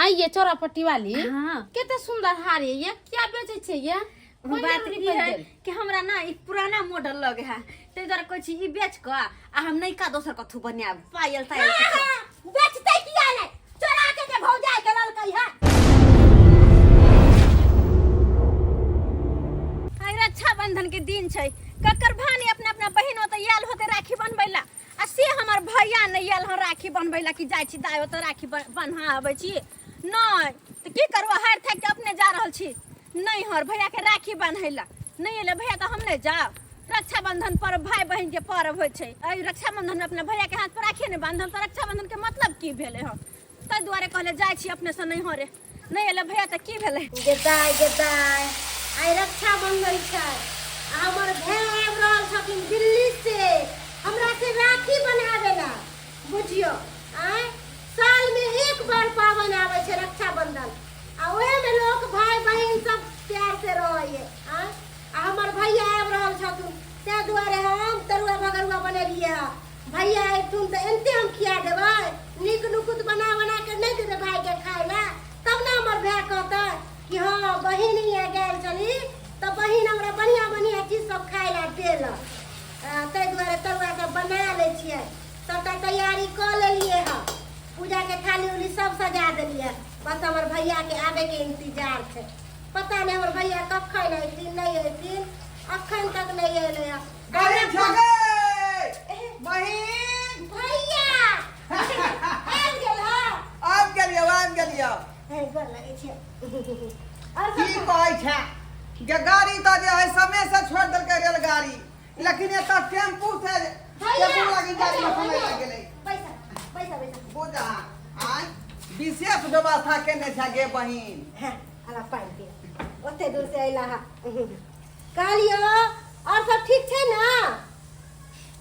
आइए चौरापट्टी वाली। हाँ। कते सुंदर हार ये, ये क्या बेचै छै ये? कोन बात जरूरी की पड़ि है गेल? कि हमरा ना ई पुराना मॉडल लगे है, ताहि दुआरे कहै छी ई बेच कऽ आ हम नयका दोसर कथू बनायब, पायल तायल किछो। हाँ, बेचतै किया नहि? चोरा के जे भौजाई के ललकै है। आइ रक्षाबंधन के दिन छै, ककर भानी अपना अपना बहिन ओतऽ आयल होतै राखी बनबै ला, आ से हमर भैया नहि आयल हँ राखी बनबै ला कि जाइ छी दाइ ओतऽ राखी बन्हा अबै छी। नहि तऽ की करबो, हारि थाकि के अपने जा रहल छी नैहर भैया के राखी बान्है ला। नहि एलै भैया तऽ हम नहि जाउ? रक्षाबंधन पर्व भाई बहिन के पर्व होइ छै। एहि रक्षाबंधन में अपना भैया के हाथ पर राखी नहि बांधम तऽ रक्षाबंधन के मतलब की भेलै हँ? ताहि दुआरे कहले जाइ छी अपने से नैहरे। नहि एलै भैया तऽ की भेलै? गेदाय गेदाय, आइ रक्षाबंधन छै आ हमर भाय आबि रहल छथिन दिल्ली से हमरा से राखी बन्हाबे ला। बुझियो, आय साल में एक बार पाबनि आबै छै रक्षाबंधन, आ ओहे में लोक भाई बहिन सब प्यार से रहैये। आय आ हमर भैया आबि रहल छथुन, ताहि दुआरे हम तरुआ भगरुआ बनेलियै हँ। भैया अयथुन तऽ एनते हम खिया देबै, नीक नुकुत बना बना के नहि देबै भाई के खाय ला, तब ने हमर भाय कहतै कि हँ बहिन हियाँ गेल छली तऽ बहिन हमरा बढ़िआँ बढ़िआँ चीज सब खाय ला देलक। ताहि दुआरे तरुआ सब बना लै छियै। सबटा तैयारी कऽ लेलियै हँ, पूजाके थाली उली सब सजा देलियै, बस हमर भैयाके आबैके इंतजार छै। पता नहि हमर भैया कखन अयथिन, नहि अयथिन, अखन तक नहि एलै हँ। गाड़ी छगे बहिन। भैया आबि गेल हँ? आबि गेलियौ, आबि गेलियौ। हे, गोर लगै छियै। आओर की सब कहै छै गे, गाड़ी तऽ जे है समय से छोड़ि देलकै रेलगाड़ी, लेकिन एतऽ टेम्पू से भैया, टेम्पू लागी गाड़ी में समय भैया, लागि गेलै। पैसा पैसा पैसा। बुझा आय विशेष व्यवस्था केने छै गे बहिन। हाँ, अला पानि पी, ओते दूर से अयला हा। कहलियो, और सब ठीक छै ना?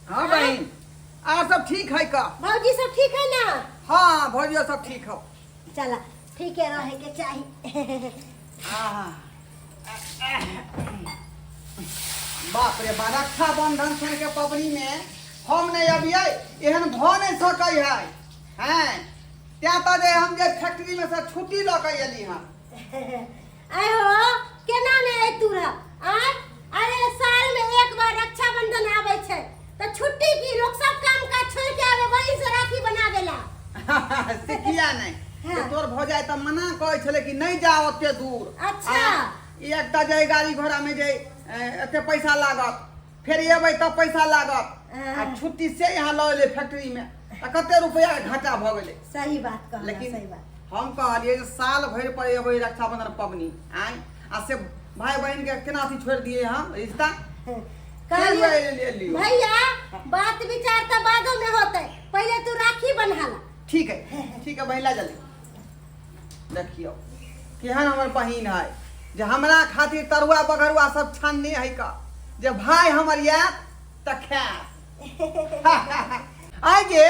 हाँ बहिन, आर सब ठीक है का? भौजी सब ठीक है ना? हाँ, भौजियो सब ठीक हो। चला, ठीक है, रहे के चाही। आहा। बाप रे बा, रक्षाबंधन सुन के पबनी में हम नहीं अबियै एहन भऽ नहीं सकै है। हैं तें तऽ जे हम जे फैक्ट्री में से छुट्टी लऽ के एली हँ। आय हो, केना ने अयतू रह आय? अरे साल में एक बार रक्षाबंधन आबै छै तऽ छुट्टी की, लोग सब काम काज छोड़ के आवे बहिन से राखी बनावे ला। से किया नहीं? हाँ। जे तोर भऽ जाय तऽ मना कहै छलै कि नहीं जाओ ओते दूर। अच्छा। आ, ई एकटा जे गाड़ी घोड़ा में जे एते पैसा लागत, फेर एबै तब पैसा लागत, हाँ। आ छुट्टी से यहाँ लऽ एलै फैक्ट्री में तऽ कते रुपया के घाटा भऽ गेलै। सही बात कहला। लेकिन सही बात। हम कहलियै जे साल भरि पर एबै रक्षाबंधन पबनी आँय, आ से भाई बहिन के केना अथी छोड़ि दियै हम रिश्ता? कहलियै ले लियौ। भैया, बात विचार तऽ बादो में होतै, पहिले तू राखी बन्हाला। ठीक है, ठीक है बहिन, ला जल्दी। देखियौ केहन हमर बहिन है जे हमरा खातिर तरुआ बघरुआ सब छानने है का, जे भाई हमर आयत तऽ खायत। आइ गे,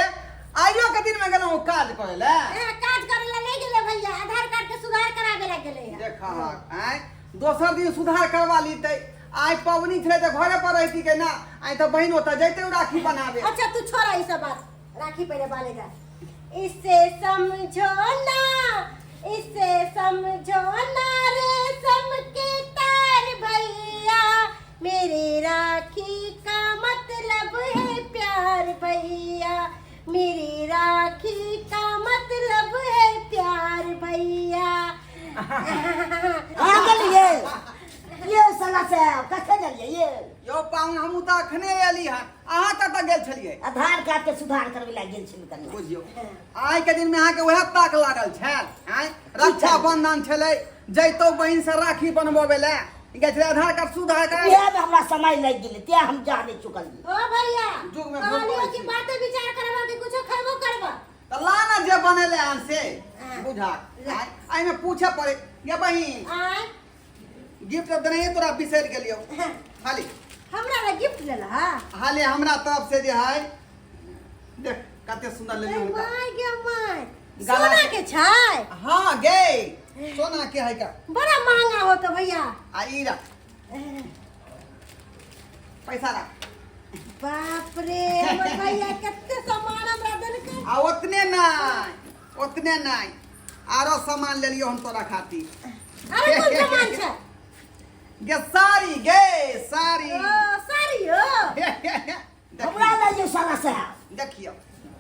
आइयो के दिन में गेलहुँ काज करे ले। ए, काज करे ला नहीं गेले भैया, आधार कार्ड के सुधार करावे ला गेले है। देखा आइ दोसर दिन सुधार करवा लीते, आइ पबनी छलै तऽ घरे पर रहती के ना, आइ तऽ बहिन ओतऽ जैते राखी बनाबे। अच्छा तू छोड़ा ई सब बात, राखी पहले बालेगा। इसे समझो ना, इसे समझो ना रेशम के तार भैया, मेरी राखी का मतलब है प्यार भैया, मेरी राखी का मतलब है प्यार भैया। कहाँ गेलियै ये साला साहब? कथे गेलियै ये? यौ पाहुन, हमहूँ तऽ अखने एली हन, अहाँ कतऽ गेल छलियै? आधार कार्ड के सुधार करबै लए गेल छलियै कनि। बुझियौ, आइ के दिन में अहाँके वएह ताक लागल छल। आँय, रक्षाबंधन छलै, जैतौ बहिन से राखी बनबबै लए, गेल छलै आधार कार्ड सुधार करा। इएह में हमरा समय लागि गेलै, तें हम जा नहि चुकलियै। ओ भैया, जुग में भूल कहलियो पड़ै कि छै। बाते विचार करबा कि कुछो खैबो करबा? तऽ ला ने जे बनेले हन से। हाँ। बुझा आँय, एहिमे पूछे पड़े ये बहिन। आँय। गिफ्ट देने तोरा बिसरि गेलियौ खाली। हमरा ला गिफ्ट लेला? हाले हमरा तरफ से जे है, देख कते सुंदर लेलियौ हुनका। My गे my, गला सोना के छै? हाँ गे, सोना के है का। बड़ा महंगा होतो भैया। आ ई रख पैसा रख। बाप रे, हमर भैया कते सामान हमरा देलकै। आ ओतने नहि, ओतने नहि, आरो सामान लेलियो हम तोरा खातिर। अरे कोन सामान छै? गे साड़ी, गे साड़ी। ओ साड़ी हो। हमरा लए यो साला साहब। देखियो,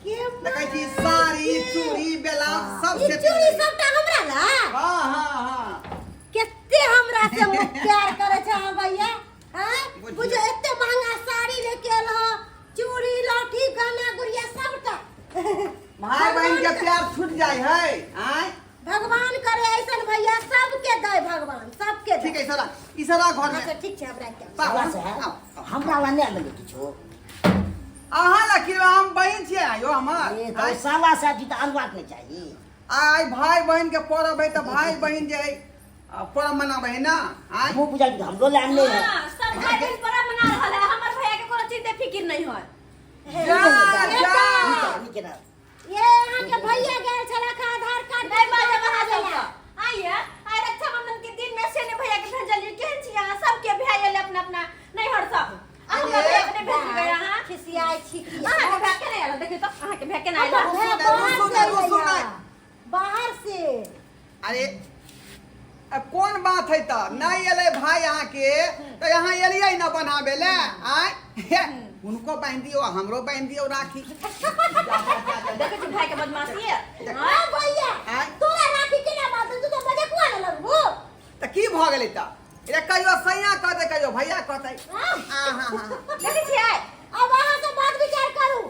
के देखै छी साड़ी, चूड़ी, ब्लाउज सब ई सेट। चूड़ी सबटा हमरा ला? हाँ हाँ हाँ। कते हमरा से प्यार करे छै अहाँ भैया। हैं, बुझियौ। बुझो एते महंगा साड़ी लेके एल हो, चूड़ी, लौठी, गहना गुड़िया सबटा। भाई बहन के प्यार छूट जाय है। आय भगवान करे ऐसन भैया सबके दे, भगवान सबके दे। ठीक है, सरा ई सरा घर में। अच्छा ठीक छै, हमरा के साला पाहुन, साहब, आउ, आउ। हमरा ला नहि आनलियै किछो। अहाँ ला की, हम बहन छियै आयो हमर। ए तऽ साला साहब जी तऽ अनबाक नहि चाही। आइ भाई बहन के परब है तऽ भाई बहन जे है परब मनाबै है ना। आय हमहूँ बुझल कि हमरो लए आनले है। हाँ, सब भाई बहन परब मना रहल है, हमर भैया के कोनो चीज के फिक्र नहीं है। जा जा। नीक केना? ये अहाँ के भैया गेल छलख आधार कार्ड नहीं बाजब अहाँ सबके। आइए, आइ रक्षाबंधन के दिन में से ने भैया के भेजलियै, केहन छी अहाँ? सबके भैया एलै अपना अपना नैहर सब। आ हमरा भैया के नहि भेजलियै अहाँ। खिसियाइ छी की? अहाँके भैया केना आयल? देखियौ तऽ अहाँके भैया केना आयल? हमर भैया रुसू बाहर नहि, से रुसू अयलैया। नहि। बाहर से। अरे अब कोन बात है तऽ नहि एलै भाई अहाँके तऽ अहाँ एलियै न बनाबे ले। आय हुनको बान्हि दियौ, हमरो बान्हि दियौ राखी। देखै छी भाई के बदमाशी। हाँ भैया, आँय? तोरा राखी केना बांधल? तू तऽ मजकुआ ने लगबो। तऽ की भऽ गेलै तऽ रे, कहियो सैया कहतै, कहियो भैया कहतै। हाँ? आहा हा। देखै छियै। अब अहाँ सब बात विचार करू।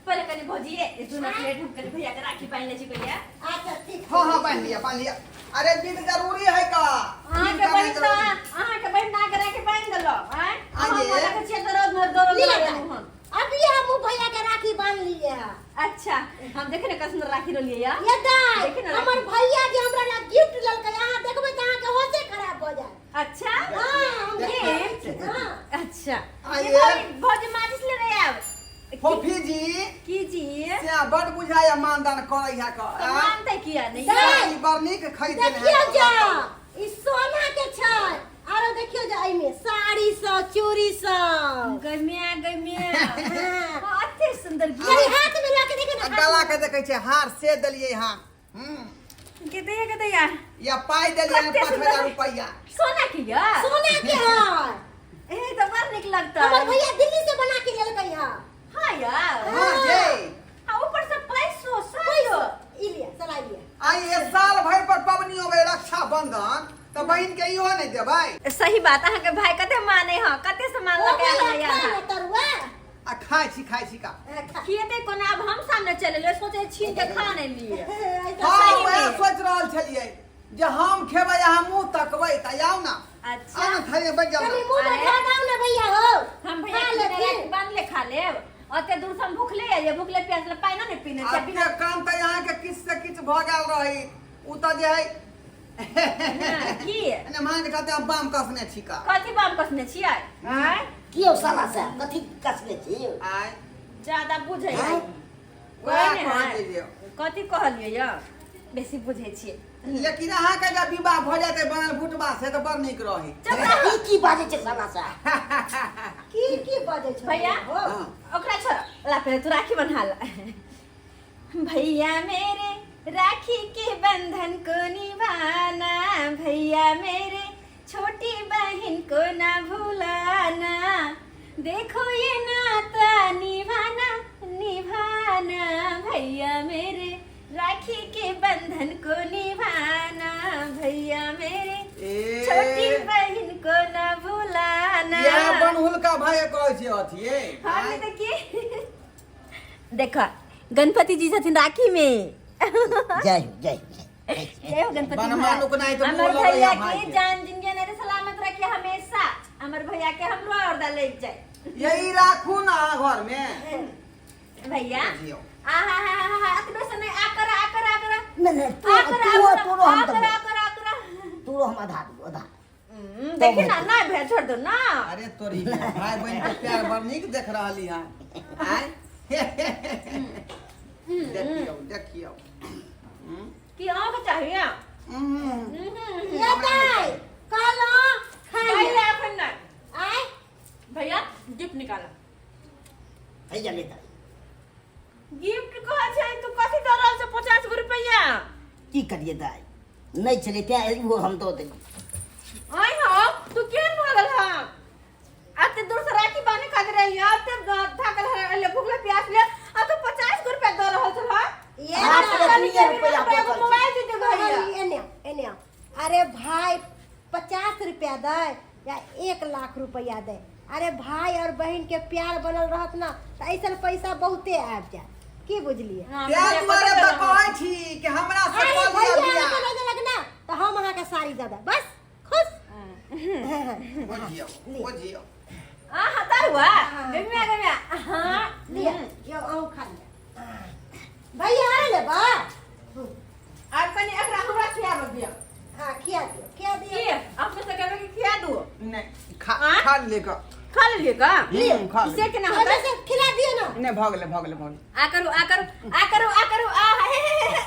पहिले कनि भौजी सुनऽ प्लेट, हम कनि भैया के राखी बान्हि लै छी भैया। अच्छा ठीक। हाँ हाँ, बान्हि लिअ, बान्हि लिअ। अरे विध जरूरी है का। अहाँके बहिन तऽ अहाँके बहिन ना के राखी बान्हि देलक। आँय, अहाँ आइए। देखै छियै तऽ रोज रोज दौड़ल लिअ दौड़ल दाइ। हन। अभी हम भैया के राखी बांध लिए है। अच्छा, हम देखे ने कैसन राखी रहलियै या। ये दाइ, देखी ने राखी। हमर भैया जे हमरा ला गिफ्ट लेलकै, अहाँ देखबै तऽ अहाँके होशे खराब भऽ जायत। अच्छा। हाँ, हम गिफ्ट? हाँ। अच्छा। आइए। ये भौजी, भौजी माचिस लेने आयब। फोफी जी। की जी? से बड़ बुझाय मानदान करै है का। तऽ मानतै किया नहि? दाइ। ई बड़ नीक खरीद देने देखियौ है। जा, ई सोना के छै। आरो देखियौ जा, एहिमे साड़ी सब, चूड़ी सब। गै माय, गै माय। हाँ। हाँ, अते सुंदर कनि गिफ्ट। हाथ में लऽ के देखियौ आ ने। गला के देखै छै हार से देलियै हँ। के दैया, के दैया? या पाइ देलियै कते 5000 सुंदर। रुपैआ। सोना के या? सोना के है। ए तऽ बड़ नीक लगतै। हमर भैया दिल्ली से बना के लेलकै है। हाँ यार। हाँ ये। आ ऊपर से पैसो सायो। ई लिअ, चला लिअ। आइ एक साल भरि पर पबनी होबै रक्षा बंधन तऽ बहिन के इहो नहि देबै। सही बात, अहाँके भाई कते माने हँ, कते से ओ मानलक भैया अहाँ खा यार। ने तरुआ। आ खाइ छी, खाइ छी का। हाँ, खा। खिएतै कोना, आब हम सामने चलि एलियै, सोचै छीन के खा नहि लिए। ऐसा हाँ, सही वएह में। सोचि रहल छलियै जे हम खेबै अहाँ मुँह तकबै तऽ आउ ने। अच्छा। आउ ने, थारी में बैठ जाउ कनि ने। मुँह में अरे। धऽ दाउ ने भैया हो। हम भैया खा के लेथिन। राखी बांधले खा लेब। ओते दूर से हम भूखले आइए, भूखले प्यासले पानि नहि पीने छियै। आब के काम तऽ अहाँके किछु से किछु भऽ गेल रही ओ तऽ जे है। हाँ, की? एने मांग के हम बाम कसने छी का। कथी बाम कसने छियै? आँय? की यौ साला साहब, कथी कसने छी? आँय? ज्यादा बुझै आँय? है। वएह कहने कहै है। जे। कथी कहलियै यौ? बेसी बुझै छियै। लेकिन अहाँके जब विवाह भऽ जेतै बनल भुटबा से तऽ बड़ नीक रही। चुप रह। ई की बाजै छै साला साहब? की की बजै छै भैया? हो? हाँ। ओकरा छोड़, ला पहिले तू राखी बन्हा ला। भैया मेरे राखी के बंधन को निभाना, भैया मेरे छोटी बहन को ना भुलाना, देखो ये नाता निभाना निभाना, भैया मेरे राखी के बंधन को निभाना, भैया मेरे ए छोटी बहन को ना भुलाना। इएह बनहुलका भाई कहै छै अथिये। हाँ, नहीं तो की देखा, गणपति जी छथिन राखी में। जय हो, जय हो, जय हो। जय हो गणपति बनमा महाराज। नुकनाइ तऽ हमर मुँह लगैया भैया भाई के के। जान जिंदगी नहीं सलामत रखिए हमेशा, हमर भैया के हमरो और ले जाए। यही राखू ना अहाँ घर में। भैया। बुझियौ। आ हा हा हा हा, अतबे से नहीं, आ कर, आ कर, आ कर। नहीं, नहीं, तू आ कर, तू आ कर, तोरो हम आ कर, देबो। आ कर, आ कर। तोरो हम आधा देबो, आधा। देखी ना, ना भैया छोड़ दो ना। अरे तोरी भाई बहन के प्यार बड़ नीक देख रहली हन। आँय? देखियौ, देखियौ। की अहाँ के चाहिए? ये दाइ, कहलहुँ खा लिअ। भैया एखन नहि। आँय? भैया गिफ्ट निकाला। भैया लेता। गिफ्ट कहै छै तू कथी दऽ रहल छै? 50 गो रुपैआ। की करिए दाइ नहि छलै तेँ इहो हम दऽ देलियै। आइ हो तू केहन भऽ गेल हँ? एते दूर से राखी बान्हे खातिर एलियै, एते थाकल एलियै, भूखले प्यासले, आ तू 50 गो रुपया दऽ रहल छल हँ? ये आठ ना, सए दुइए रुपैआ हमरा एगो बचल छै। मोबाइल दे दे भैया। कहली एने आओ, एने आओ। अरे भाई 50 रुपया दे या 1 लाख रुपया दे, अरे भाई और बहन के प्यार बनल रहत ना तऽ ऐसन पैसा बहुते आबि जायत, की बुझलियै? हाँ, तें भैया, दुआरे कतऽ तऽ गेलहुँ? कहै छी कि हमरा से अरे कऽ लिअ भैया बियाह। अहाँके नहि देलक ना तऽ हम अहाँके साड़ी दऽ देब, बस खुश। बुझियौ बुझियौ। आहा तरुआ गमिया गमिया, हाँ। लिअ यौ, अहूँ खा लिअ। भैया आरे लेबा। आब कनि एकरा हमरा खियाबऽ दिअ। हाँ, खिया दियौ, खिया दियौ। की अपने से कहबै कि खिया दू? नहि, खा आँय? खा ले कऽ। खा लेलियै का? खा ले। से केना अच्छा होतै? से खिला दियौ ना। नहि, भऽ गेलै, भऽ गेलै, भऽ गेलै। आ करू, आ करू, आ करू, आ करू, आ हे हे हे हे।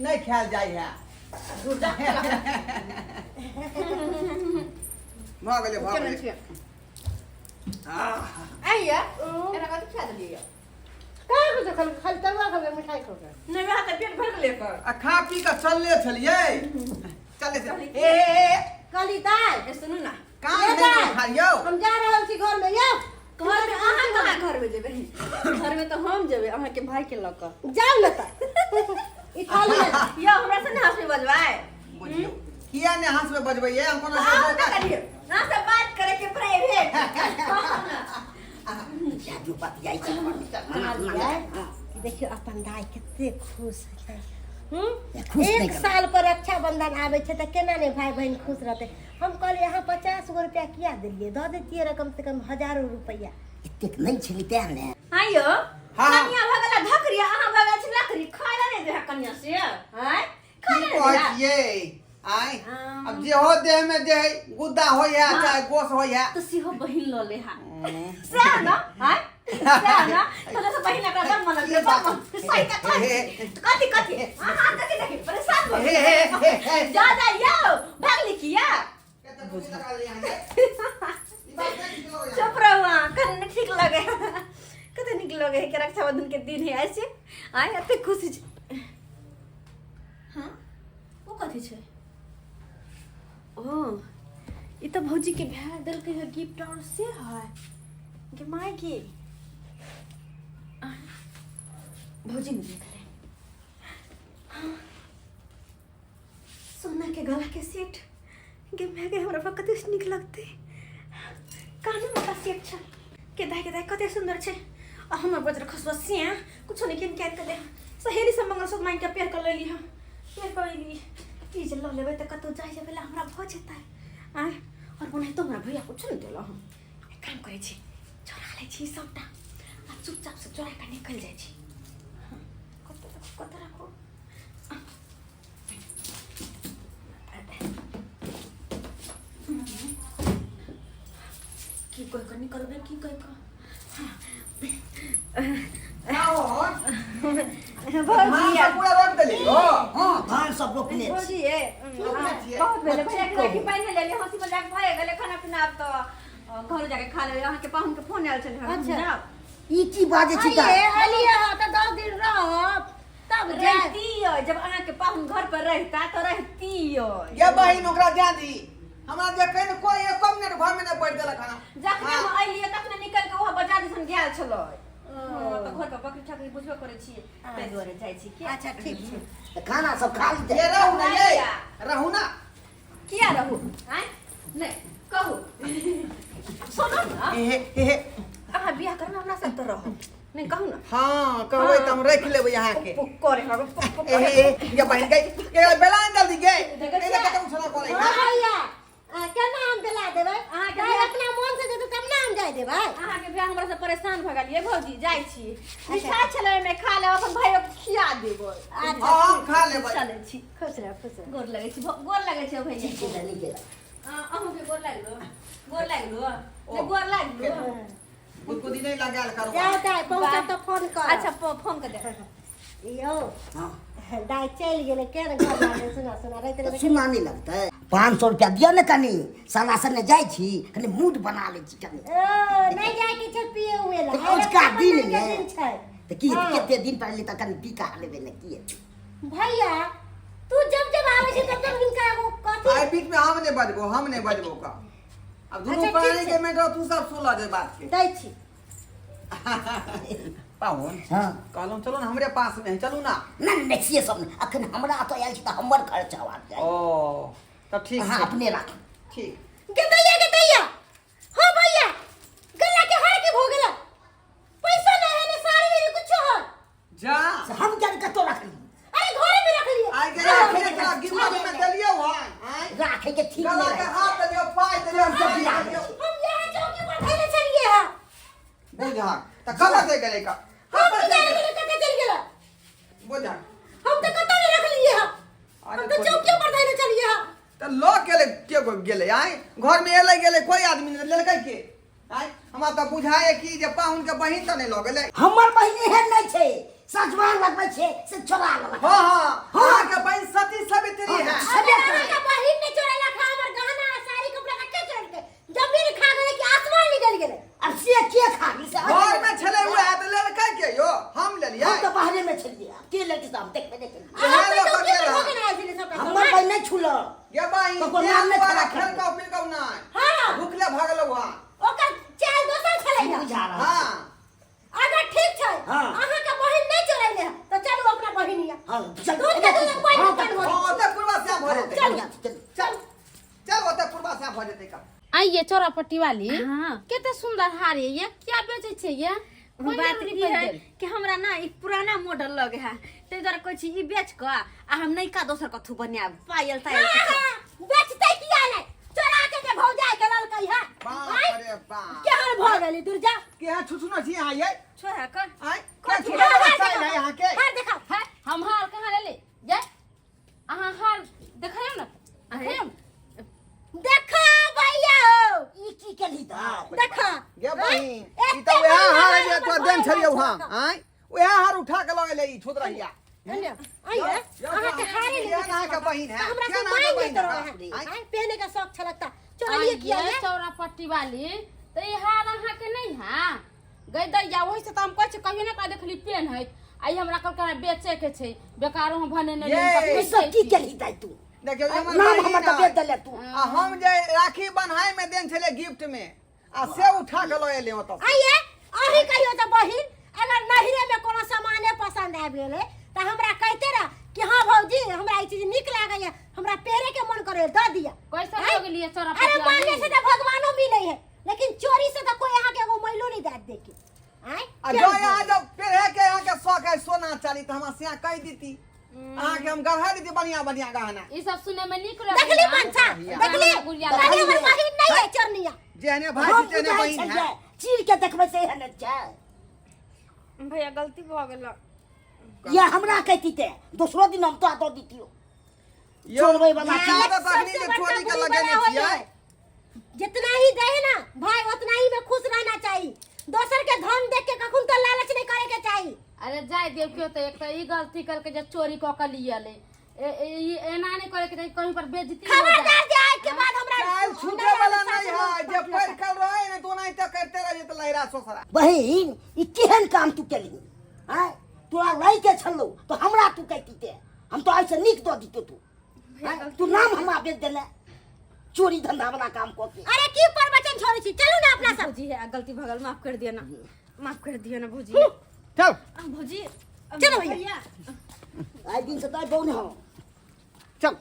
नहि खायल जाइ है। भऽ गेलै, भऽ केना गेलै। छियै? आह, आइया एकरा कथी खिया देलियै? कहाँ कुछ खाली खाली तरुआ खेबै, मिठाई खेबै। नहि, वएह तऽ पेट भरि गेलै एकर। आ खा पी कऽ चलले छलियै, चलले छलियै। ए ए, ए, कहली दाइ। ए, सुनू ना। कान ए नहि दाइ, खा यौ। हम जा रहल छी घर में यौ। घर में अहाँ कहाँ घर में जेबै? घर में तऽ हम जेबै अहाँके भाई के लऽ कऽ। जाउ ने तऽ ई थाली ले। यौ, हमरा से नहि हँसबै बजबै। बुझियौ, किया ने हंसबै बजबैये? हम कोनो अहाँ तऽ करियौ अहाँ से बात करे के प्राइवेट। जादू बतियाइ छै हमर। कहलियै, देखियौ अपन दाइ कते खुश छै। खुश नहि एक करबै। साल पर रक्षाबंधन आबै छै तऽ केना नहि भाई बहिन खुश रहतै? हम कहलियै, अहाँ 50 गो रुपया किया देलियै? दऽ दैतियै रह कम से कम हजारो रुपया। एतेक नहि छलै तेँ ने। हाँ यौ। हाँ। कनिया भऽ गेला धकरी, अहाँ भऽ गेल छी लकड़ी। खाय ला नहि देह कनिया से आँय? की खाय ला नहि कहै देह? छियै आँय? अब जे हो देह में जे है गुद्दा होइ है चाहे गोश होइ है। तऽ सेहो बहिन लऽ ले हा, सएह न आँय, सएह न? तोरा से बहिन एकरा बड़ मन लगलै, बड़ मन सही तऽ कथी कथी कथी? अहाँ देखी देखी परेशान भऽ हे हे हे हे। जा जा यौ, भागली किया? चुप रहू अहाँ, कने ठीक लगे, कते नीक लगे है कि रक्षाबंधन के दिन है ऐसे आय, एते खुशी छै। हाँ, ओ कथी छै? ओ ई तऽ भौजी के भाय देलकै है गिफ्ट और से है गे माय के। आह, भौजी ने देख ले। हाँ, सोना के गला के सेट गे माय गे, हमरा पर कते नीक लगतै। कानो में का सेट छै के दाइ, के दाइ, कते सुंदर छै। आ हमर बजर खसुआ से कुछो नहीं किन के आनि कऽ दे। सहेली सब मंगलसूत्र मांगि के पेर कऽ लेली हँ, पेर कऽ एली। ई जे लऽ लेबै तऽ कतहु जाइ जेबै ला हमरा भऽ जेतै आँय। आओर ओनाहितो हमरा भैया कुछो नहि देलक हँ। एक काम करै छी, चोरा लै छी सबटा आ चुपचाप से चोरा कऽ निकलि जाइ छी। हँ, कतऽ राखू, कतऽ राखू? की कहि कऽ निकलबै, की कहि कऽ? धान सब पूरा रोपि देली हो? हँ, धान सब रोपने छी। भौजी ये, बहुत भेलै। भैया के राखी बान्हि लेलियै, हँसी मजाक भए गेलै, खाना पीना आब तऽ घर जाके खा लेबै। अहाँके पाहुन के फोन आयल छलै हँ। अच्छा। जाउ। ई की बाजै छी दाइ? आइए अलिए हँ तऽ 10 दिन रहब तब जायब। रहितियै, जब अहाँके पाहुन घर पर रहिता तऽ रहितियै। ये बहिन, ओकरा जान दी। हमरा जे कहि ने कोई एको मिनट घर में नहीं बैठ देलक हन। जखने हम अयलियै तखने निकलि कऽ वहाँ बाजार दिसन गेल छलै। हँ, तऽ घर पर बकरी ठकरी बुझबे करै छियै, ताहि दुआरे जाइ छी की। अच्छा, ठीक छै। तऽ खाना सब खा ली। ये रहू ना, ये रहू ना। किया रहू आँय? नहि कहू, सुनू ने। हे हे हे। अहाँ बियाह करबै हमरा साथ तऽ रहू, नहि कहू ने। हाँ, कहबै तऽ हम रख लेबै अहाँ के। पुक करे हम पुक पुक ए करे। हे हे, ये बहिन गई, ये बेलान जल्दी गई। देखै ए छियै? कतऽ उछला करे। हाँ भैया, केना हम दिला देबै? अहाँके दाइ अपना मोन से देतै तब ने हम जाय देबै। अहाँके बियाह हमरा से परेशान भऽ गेलियै भौजी, जाइ छी। मिठाइ छलै ओहिमे, खा लेब, अपन भाइयो के खिया देबै। अच्छा। हाँ, हम खा लेबै। चलै छी। खुश रह, खुश रह। गोर लगै छी, गोर लगै छै भैया। ठीक छै, नीक गेला। अहूँके गोर लागलो, गोर लागलो, नहि गोर लागलो। गुदगुदी नहीं लगायल करू। जाओ दाइ, पहुँचब तऽ फोन कर। अच्छा, फोन कर दे। यौ। हँ। दाइ चलि गेलै, केहन घर लागै सुना सुना रहैत तऽ रहै। सुना नहि लगतै? 500 रुपया दिअ ने कनि, साला सने जाइ छी, कनि मूड बना लै छी कनि। ओ नहि जायके छै पिए उए ला। तऽ अजुका दिन रक्षाबंधन के ने। दिन छै। तऽ की? हाँ। कते दिन पर एली तऽ कनि पी कऽ लेबै ने, की हेतै? भैया, तू जब जब आवे छै तब तब हिनका एगो कथी आइ बीच में हम नहीं बजबो, हम नहीं बजबो का। अब दुनू अच्छा, ठीक प्राणी छै। के मैटर तू सब सुन जे बात के। दै छी। पाहुन हाँ। कहलहुँ चलू ने हमरे पास में है, चलू ना। नहि नहि, से सब नहि, अखन हमरा एतऽ आयल छी तऽ हमर खर्चा हेबाक चाही। ओ तब ठीक अहाँ छै। अपने राखू। ठीक। गे दैया, गे दैया, हाँ भैया, गला के हार के भो गेला, पैसा नहीं है ने साड़ी है कुछ है। जा। से हम जान कतौ रखली? अरे घरे में रख लिए। आइ के राखे के तोरा गिरवा में देलियौ हन, आँय? राखे के ठीक गला नहीं के रहै। हाथ देलियौ, पाइ देलियौ, हम सब पाइ बियाह देलियौ। हम यहाँ चौकी पर धइले छलिए है। बुझा त कतऽ दे गेलै का? हम कतऽ तो दे जाने गेलै? गेलै कतऽ चलि गेलै। बुझा। हम तो कतऽ नहीं रख लिए है। अरे हम तो कोई- चौकी पर धइले छलिए है। त लऽ गेलै के गो गेलै आँय? घर में एलै गेलै कोई आदमी नहि लेलकै के? आँय हमरा तऽ बुझाए कि जे पाहुन के बहिन तऽ नहि लऽ गेलै। हमर बहिन एहन नहि छै, सजवान लगबै छै से चोरा लेलक। हाँ हाँ, अहाँके बहिन सती सवित्री है। छेबे अरे करै। अहाँके बहिन नहि चोरेलक है, हमर गहना आ साड़ी कपड़ा के के चोरेलकै? जमीन खा गेलै कि आसमान निकलि गेलै? आब से के खा गेलै से घर में छलै उएह तऽ लेलकै के यौ? हम लेलियै। हम तऽ बाहरे में छलियै, आब के लेलकै से हम देखबे नहि केलियै। आ हम तऽ इएह लऽ कऽ चौकी पर गेल भऽ के ने आयल छलियै सबटा हमर सामान। बहिन नहि छुलक। गे बहिन, ककरो तें नाम नहि दुआरे खराब खेलकौ पिलकौ नहि। हाँ। भुखले भऽ गेलौ हँ। ओकर चाल दोसर छलै की हँ। बुझा रहल छै? हाँ। अगर ठीक छै, हाँ। अहाँके बहिन नहि चोरेले है तऽ चलू अपना बहिन हियाँ। हाँ, चल। दूध के दूध पानि हाँ, के पानि भऽ हाँ, जेतै। ओतऽ पूर्वा श्याम भऽ जेतै। चल, चल। चल चल, ओतऽ पूर्वा श्याम भऽ जेतै का। आइये चौरापट्टी वाली, हाँ। कते सुंदर हार ये, ये क्या बेचै छै ये? कोई बात जरूरी की पड़ि है गेल। कि हमरा ना ई पुराना मॉडल लगे है, ताहि दुआरे कहै छी ई बेच कऽ आ हम नयका दोसर कथू बनायब, पायल तायल हाँ, किछो। हाँ, बेचतै किया नहि? चोरा के जे भौजाई के ललकै है। बाप आँय? रे बाप। केहन भऽ गेली दुर्जा? केहन छुछुनो छी अहाँ यै? छोड़ा कऽ। आँय, के कथी? छुछुनो हार बच्चा देखाउ, है अहाँके? हार देखाउ। है, हम हार कहाँ लेले? जे अहाँ हार देखैयौ ने, देखैयौ ने। देखा भैया हो। ई की केलही तऽ? देखा। गे बहिन, आँय? ई तऽ उएह हार है जे एते तोरा बड़ा देन छलियौ बड़ा हँ, आँय? उएह हार उठा के लऽ गेलै ई छुतरहिया। आइए, अहाँके हारे के अहाँके बहिन है? हमरा के से अहाँके मांग बहिन लेते है? रहे आँय? आँय, पहने का शौक छलक त चोरलिए किया आइये ये? चौरापट्टी वाली तऽ ई हार अहाँके नहि है गई दैया? ओहि से तऽ हम कहै छी कहियो ने कहियो देखली पेन है। आइ हमरा कहलकै बेचे के छै, बेकारो हम भने नहि ये। लेब, ई सब की केलही दाइ तू? देखियौ ई हमर नाम बहिन हमर तऽ है। बेच देले तू। आ हम जे राखी बन्हाई में देन छलै गिफ्ट में, आ से उठा के लऽ एलै ओतऽ से। आइए अहीं कहियो तऽ बहिन अगर नहिरे में कोनो सामाने पसंद आबि गेलै तऽ हमरा कहिते रह कि हाँ भौजी, हमरा ई चीज नीक लागैया, हमरा पहिरे के मन करे, दऽ दिया। कैसे आँय? हो गेलियै चौरापट्टी अरे वाली? मांगे से तऽ भगवानो मिले है, लेकिन चोरी से तऽ कोई अहाँ के एगो मैलो नहीं दे दे के। आँय? आ केहन जो भऽ यहाँ गेल? जब पेढ़े के यहाँ के शौक है सोना चाली तऽ हमरा से यहाँ कहि दीती, अहाँके हम गढ़ा दीती बढ़िया बढ़िया गहना। ई सब सुने में नीक लगैया। देखली मनसा, देखली? गुड़िया कहली हमर देखली। बहिन नहीं है चोरनिया। जेहने भाई हम छी तेहने बुझाइ बहिन है। छलियै, चीर के देखबै से एहन छै। भैया गलती भऽ गेल। या हमरा कहती ते दोसरो दिन हम तोरा दऽ दितियौ। यौ, चोरबै वाला ई चीज। आदत अखनी सबसे जे बड़का चोरी के बुरी लगेने बला होई छियै। है। जितना ही दे ना भाई उतना ही में खुश रहना चाहिए, दोसर के धन देख के कखन तो लालच नहीं करे के चाहिए। अरे जाय देव क्यों तो एक तो ई गलती करके जे चोरी कऽ के लिए ले, ई एना नहि करे के चाही, कहीं पर बेइज्जती हो जाए। खबरदार जे आज के बाद हमरा काल्हि छूटे वाला नहीं है, जे पढ़ कर रहे ने तो ओनाहिते करते रहिए तऽ लहरा ससुरा। बहिन, ई केहन काम तू केलही? आँय, तोरा लै के छलौ तऽ हमरा तू कहती ते हम तो ऐसे नीक दऽ दितियौ तू। आँय, तू नाम हमरा बेच देले चोरी धंधा वाला काम कऽ के। अरे की प्रवचन छोड़ै छी, चलू ना अपना सब। भौजी है गलती भऽ गेल, माफ कर दिया ना, माफ कर दिया ना भौजी। चल आ, भौजी चलो भैया। आइ दिन से तऽ बौन हौ। चल।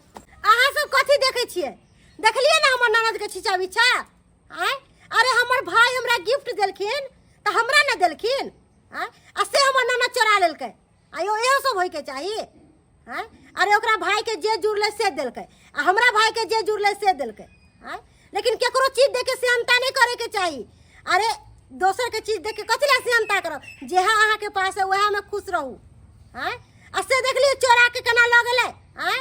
अहाँ सब कथी देखै छियै? देखलियै ने हमर ननद के छिचा बिछा? आँय, अरे हमर भाई हमरा गिफ्ट देलखिन तऽ हमरा ने देलखिन। आँय, आ से हमर ननद चोरा लेलकै। आयो इहो सब होइके चाही? आँय, अरे ओकरा भाई के जे जुड़लै से देलकै, आ हमरा भाई के जे जुड़लै से देलकै। आँय, लेकिन केकरो चीज देख के सेहनता नहि करैके चाही। अरे दोसर के चीज देख के कथी लए सेहनता करब? जेहा अहाँके पास है उएह में खुश रहू। आँय, आ से देखलियै चोरा के केना लऽ गेलै। आँय,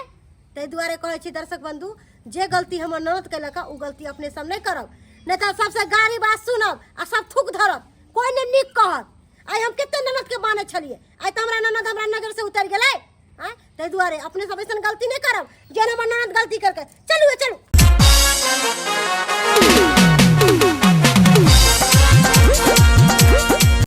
ताहि दुआरे कहै छी दर्शक बंधु, जे गलती हमर ननद केलक ओ गलती अपने सब नहि करब, नहि तऽ सबसे गाली बात सुनब आ सब थूक धरत, कोई नहि नीक कहत। आइ हम कते ननद के मानै छलियै, आइ तऽ हमरा ननद हमरा नजर से उतरि गेलै। आँय, ताहि दुआरे अपने सब ऐसन गलती नहि करब जेहन हमर ननद गलती केलकै। चलू चलू।